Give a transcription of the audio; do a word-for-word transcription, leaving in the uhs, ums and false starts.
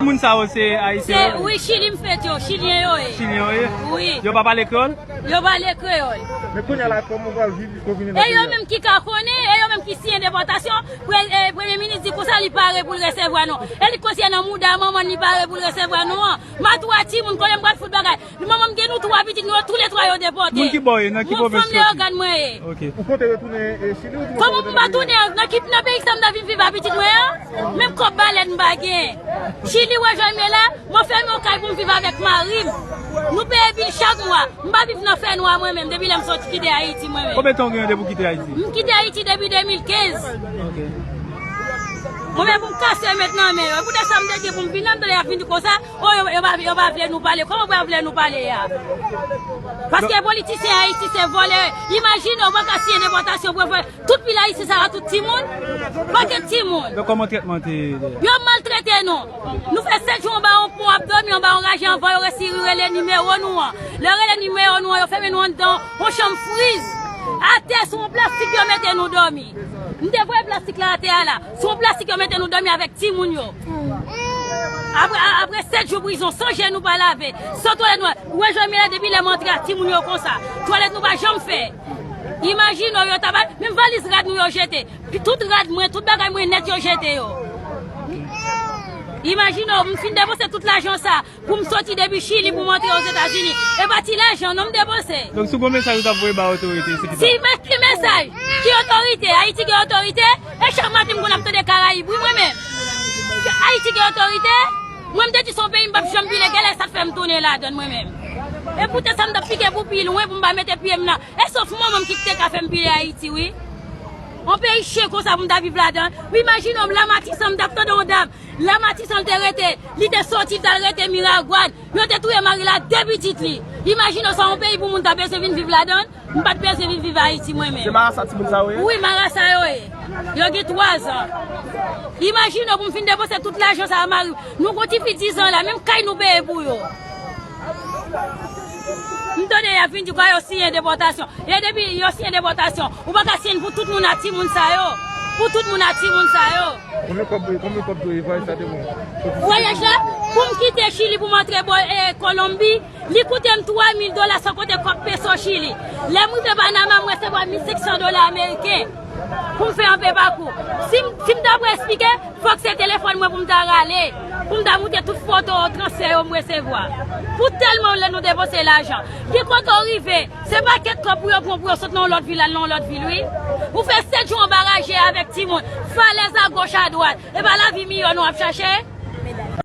Moun sa yo se Ayisyen yo? Wi, Chili m fèt yo, Chilyen yo ye. Chilyen yo ye? Wi. Yo pa pale kreyòl? Yo pale kreyòl. Men kounye a la, kòman w pral viv pou vini nan peyi a? E yo menm ki ka konnen, e yo menm ki siyen depòtasyon, pre- e, premye minis di konsa li pare pou l resevwa nou. E li konsènan mouda manman li pare pou l resevwa nou an. M a twa timoun, konnen m pral fout bagay. Manman m gen nou twa pitit, nou yo toulètwa yo depòte. Moun ki bò w ye? Nan ki pwovens ou soti? Mwen fanm Leyogàn mwen ye. Ok. Ou konte retounen, e, Chili ou di w konte retounen? Kòman m pa tounen nan ki, nan peyi sa m ta vin viv a pitit mwen an? Menm kòb balèt m pa gen. Chili w wè jan m ye la, m anfème yon kay pou m viv avèk mari m. Nou peye bil chak mwa. M pa viv nan fènwa mwen menm, depi lè m soti kite Ayiti mwen menm. Konbyen tan w gen depi w kite Ayiti? M kite Ayiti depi de mil kenz. Ok. Mwen menm pou m kase mèt nan men yo. E poutèt sa m te gen pou m vin la, m tande y ap vin di konsa, o, yo, yo pa, yo pa vle nou pale. Kòman yo pa vle nou pale a? Paske politisyen Ayiti se vòlè. Imajine w pa ka siyen depòtasyon pou yo fè tout pil Ayisyen sa a, tout timoun. Pakèt timoun. Donk, kòman trètman te ye? Yo maltrete nou. Nou fè sèt jou anba yon pon, ap dòmi anba yon raje anvan yo resi rele nimewo nou an. Lè yo rele nimewo nou an, yo fèmen nou anndan yon chanm friz. Atè, sou yon plastik yo mete nou dòmi. M te voye plastik la atè a la. Sou yon plastik yo mete nou dòmi avèk timoun yo. Apre, a- apre sèt jou prizon, san je nou pa lave, san twalèt nou. Ou wè jan m ye la, depi lè m antre a timoun yo konsa. Twalèt nou pa janm fè. Imajine w, yo ta ba, menm valiz rad nou yo jete. Tout rad mwen, tout bagay mwen nèt yo jete yo. Imajine w, m fin depanse tout lajan sa pou m soti depi Chili pou m antre Ozetazini. E pa ti lajan non m depanse. Donk, si w gen yon mesaj ou t ap voye ba otorite, se ki sa? Si, men ki mesaj? Ki otorite? Ayiti gen otorite? E chak maten m konn ap tande Karayib, wi, mwen menm. Ayiti gen otorite? Mwen, m te di se yon peyi m p ap janm vile, genlè sa k fè m tounen ladan l mwen menm. E poutèt sa m t ap pike pou pi lwen pou m pa mete pye m nan. E sof manman m ki te ka fè m pile Ayiti, wi. Yon peyi chen konsa pou m ta viv ladan. Ou imajine w, Lamatisan, m t ap tande yon dam. Lamatisan l te rete, li te soti, l t al rete Miragwàn. Yo te touye mari l a de pitit li. Imajine w, sa yon peyi pou moun ta bezwen vin viv ladan. M pa t bezwen vin viv Ayiti mwen menm. Se marasa timoun sa yo ye? Wi, marasa yo ye. Yo gen twa zan. Imajine w, pou m fin depanse tout lajan sa a, mari m. Nou gon tifi diz an la, menm kay nou peye pou yo. M tande y ap vin di kwa yo siyen depòtasyon. E depi yo siyen depòtasyon, ou pa ka siyen pou tout moun a timoun sa yo. Pou tout moun a timoun sa yo. Konbyen kòb, konbyen kòb dwe vwayaj sa te bon? Vwayaj la, pou m kite Chili, pou m antre bò, e, Kolonbi, li koute m twa mil dola san konte kòb peso Chili. Lè m rive Panama, m resevwa mil senk san dola ameriken pou m fè anpe pakou. Si m, si m ta pou eksplike, fòk se telefòn mwen pou m ta rale, pou m ta moute tout foto transfè yo m resevwa. Pou tèlman lè nou depanse lajan. Ki kote w rive, se pakèt kòb pou yo pran pou yo sot nan yon lòt vil al nan yon lòt vil, wi. Ou fè sèt jou anba raje avèk timoun, falèz agoch adwat. E pa lavi miyò nou ap chache?